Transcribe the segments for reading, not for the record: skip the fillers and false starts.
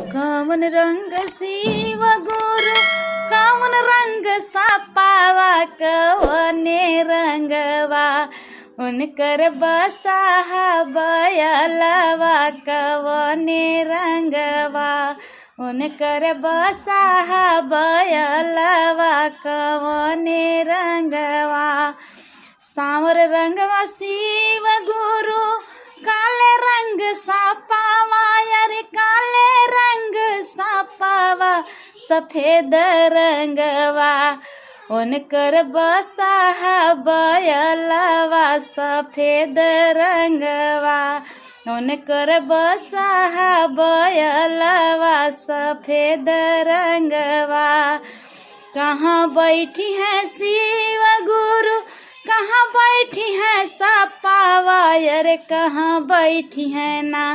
कवन रंग शिव गुरु, कवन रंग सपावा, कवने रंगवा उनकर बसाहा बयलवा, कवने रंगवा उनकर बसाहा बयलवा, कवने रंगवा। सांवर रंगवा शिव गुरु, काले रंग सापावा, अरे काले रंग सापावा, सफेद रंगवा उनकर बसाहा बयलवा, सफेद रंगवा उनकर बसाहा बयलवा, सफेद रंगवा। कहाँ बैठी है शिव गुरु, कहाँ बैठी है सपावा, अरे कहाँ बैठी है ना,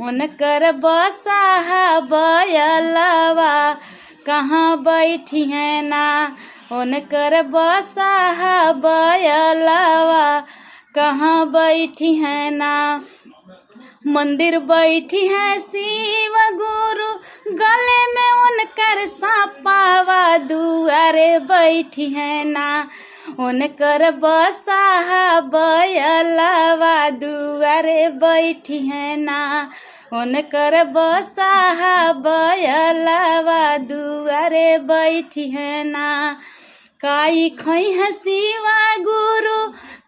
उनकर बसाहा बयलवा, कहाँ बैठी है ना, उनकर बसाहा बयलवा, कहाँ बैठी है ना। मंदिर बैठी है शिव गुरु, गले में उनकर सापावा, दुआरे बैठी है ना, उनकर बसाहा बयलवा, दुआरे बैठी है ना, उनकर बसाहा बयलवा, दुआरे बैठी है ना। काई खई है शिवा गुरु,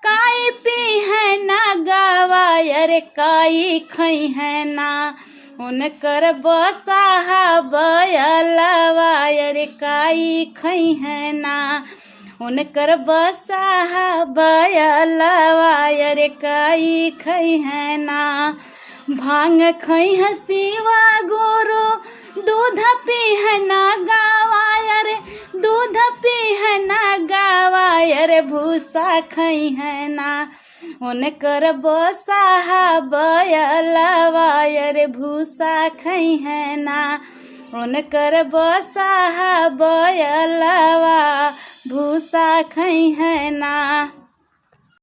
काई पी है ना गावा, अरे काई खई है ना, उनकर बसाहा बयलवा, अरे काई खई है ना, उनकर बसाहा बयलवा, अरे काई खई है ना। भांग खई है शिवा गुरु, दूध पी है ना गावा, अरे दूध पी है ना गावा, अरे भूसा खई है ना, उनकर बसाहा बयलवा, अरे भूसा खई है ना, उनकर बसाहा बयलवा, भूसा खई है ना।